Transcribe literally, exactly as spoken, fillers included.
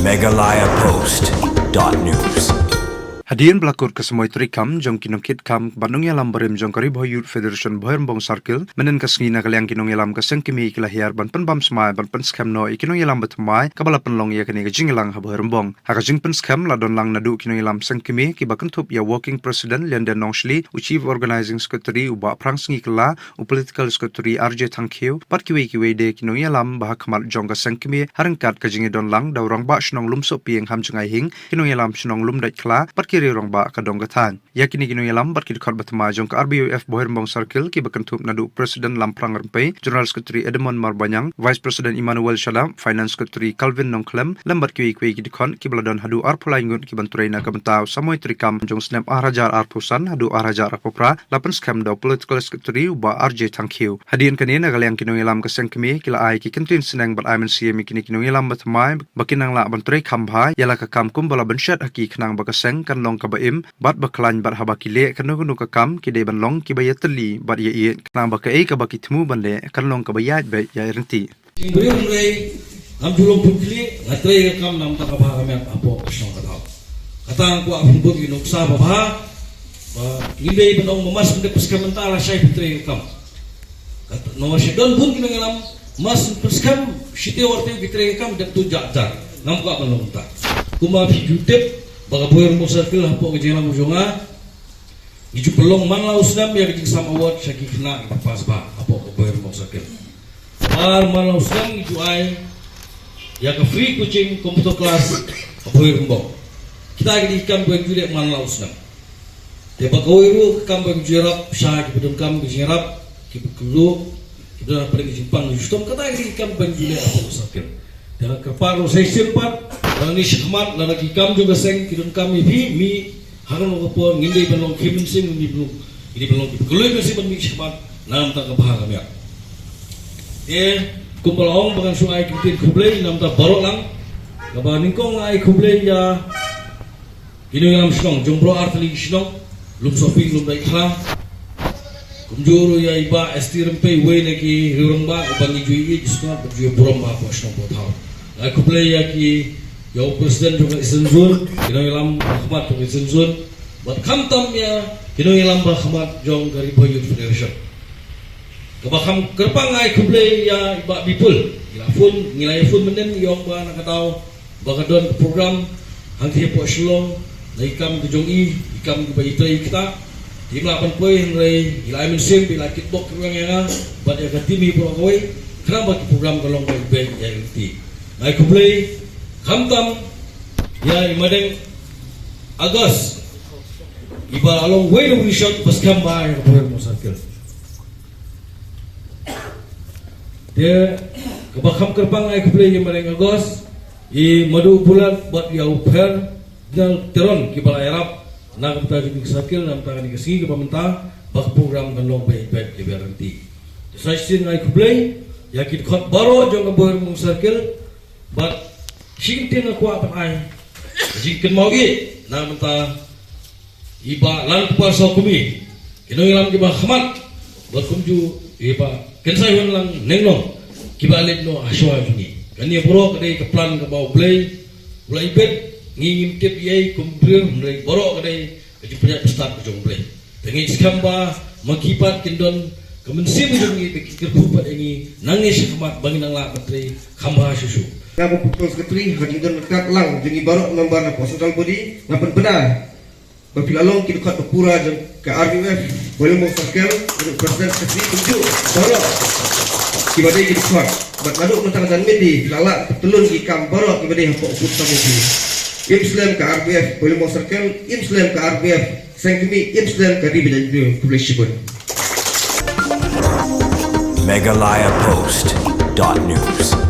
Meghalaya Post dot news. Hadien ba la kut ka samoi treikam jong ki nongkitkam bad nongïalam barim jong ka Ri Bhoi Youth Federation Bhoirymbong Circle, mynhynnin ka sngi na ka liang ki nongïalam ka seng kmie ki la hiar ban pynbam smai ban pynskhem noh ïa ki nongïalam bathymmai kaba la pynlong ïa kane ka jingïalang ha Bhoirymbong. Ha ka jingpynskhem la don lang naduh ki nongïalam seng kmie kiba kynthup ïa Working President Lianden Nongshli, u Chief Organizing Secretary u Bah Phrang Sngi Kylla, u Political Secretary R J Thangkhiew, bad kiwei kiwei de ki nongïalam ba ha khmat jong ka seng kmie, ha ryngkat ka jingïadon lang da u Rangbah Shnong Lumsohpieng Hamjngai Hing, ki nongïalam shnong Lumdaitkhla, bad ki riew rangbah ka dong ka thaiñ. Ïa kine ki nongïalam bad ki dkhot bathymmai jong ka R B Y F Bhoirymbong Circle kiba kynthup naduh President Lamphrang Rympei, General Secretary Edmund Marbaniang, Vice President Emmanuel Shadap, Finance Secretary Calvin Nongkhlem, lem bad kiwei kiwei ki dkhot kiba la don haduh arphew lai ngut kiban trei na ka bynta u samoi treikam jong snem arhajar arphew san haduh arhajar arphew phra, la pynskhem da u Political Secretary u Bah R J Thangkhiew. Hadien kane na ka liang ki nongïalam ka seng kmie ki la ai ki kyntien sneng bad ai mynsiem ïa kine ki nongïalam bathymmai ba kin nang lah ban trei kham bha ïa la ka kam kumba la bynshet ha ki khnang ba ka seng kan long kaba im bad ba khlaiñ bad haba ki leh kano kano ka kam ki dei ban long kiba ïatylli bad ïaieit khnang ba kaei kaba ki thmu ban leh kan long kaba ïaid beit ïaid ryntih. Jingbriew hynrei ngam ju long pynkhlieh, nga trei ka kam na ka bynta ka bha ka miat hapoh ka shnong ka thaw. Kata nga kwah pynbud ïa ki nuksa ba bha ba ngim dei ban ong ba mar shu dep pynskhem mynta lashai pyntrei ka kam. Kata nongwei sha don bun ki nongïalam mar shu pynskhem shitaïew artaïew ki trei ka kam dep tu jah jar. Ngam kwah ban long mynta. Kumba phi ju tip ba ka Bhoirymbong Circle hapoh ka jingïalam jong nga ngi ju pynlong man la u snem ïa ka jingsam award sha ki khynnah kiba pass bha hapoh ka Bhoirymbong Circle. Ar man la u snem ngi ju ai ïa ka free coaching computer class ha Bhoirymbong. Kita ki dei ki kam ba ngi ju leh man la u snem. Te ba kawei ruh ka kam ba ngi ju ïarap sha kiba donkam ka jingïarap, kiba kylluid, kiba don hapdeng ka jingpang ka jingshitom, kata ki dei ki kam ba ngi ju leh hapoh ka circle. Te nga kyrpad ruh sa shisien pat ba ngi shakhmat lada ki kam jong ka seng ki donkam ïa phi, mih ha kano ka por, ngim dei ban long khie mynsiem, ngim dei ban long, ngim dei ban long kiba kylluid mynsiem ban mih shakhmat na ka bynta ka bha ka miat. Te kumba la ong ba ngan shu ai ki ktien khublei na ka bynta baroh lang. Kaba nyngkong nga ai khublei ïa ki nongïalam shnong jong baroh artylli ki shnong, Lumsohpieng, Lumdaitkhla. Kumjuh ruh ïa i Bah S T Rympei, uwei na ki riew rangbah uba ngi ju ïeit, ju sngewtynnat bad ju burom bha hapoh shnong hapoh thaw. Nga ai khublei ïa ki, ïa u president jong ka Eastern Zone, ki nongïalam ba ha khmat jong ka Eastern Zone, bad khamtam ïa ki nongïalam ba ha khmat jong ka Ri Bhoi Youth Federation. Kaba kham kyrpang nga ai khublei ïa i Bah Bipul. Ngi la phone, ngi la ïa phone mynhynnin, i ong ba na ka daw ba ka don ka program hangtei hapoh Shillong, na ki kam ka jong i, ki kam kiba i trei kita. Te im lah ban poi hynrei i la ai mynsiem, i la kitbok kitrwiang ïa nga bad ïa ka team hi baroh kawei, khnang ba ki program kan long beit beit ïaid lynti. Nga ai khublei khamtam ïa i Madeng August, iba la long uwei na u nongshong ba skhem bha ïa ka Bhoirymbong Circle. Te kaba kham kyrpang nga ai khublei ïa i Madeng August, i Madu Bulat bad ïa u Pher Dal Teron kiba la ïarap na ka bynta jong ka circle, na ka bynta kane ka sngi kaba mynta, ba ka program kan long beit beit ïaid lynti. Te sa shisien nga ai khublei ïa ki dkhot baroh jong ka Bhoirymbong Circle, bad shi kyntien nga kwah ban ai ka jingkynmaw ïa na ka bynta i Bah Lankupar Sawkmie, ki nongïalam kiba ha khmat, bad kumjuh i Bah Kynsaihunlang Nengnoh, kiba leit noh ha shuwa jong ngi. Kane baroh ka dei ka plan kaba U Blei u la ibit, ngi ngim tip ei ei kum briew, hynrei baroh ka dei ka jingpynïaid bastad ka jong U Blei. Te ngi skhem ba ma ki pat kin don ka mynsiem jong ngi ba ki kyrkhu pat ïa ngi, nangne shakhmat ba ngin nang lah ban trei kham bha shuh shuh. Nga ba u Secretary, ha ka jingdon ryngkat lang jong ngi baroh member na ka Central Body, nga pynbna ba phi la long ki dkhot ba pura jong ka R B Y F Bhoirymbong Circle, jong u President, Secretary, kumjuh baroh kiba dei ki dkhot. Bad naduh mynta ka janmiet phi la lah pyntylun ki kam baroh kiba dei hapoh u booth samoi phi. Im slem ka R B Y F Bhoirymbong Circle, im slem ka R B Y F Seng Kmie, im slem ka Ri Bhoi Jaiñtia. Khublei shibun. Meghalaya Post dot news.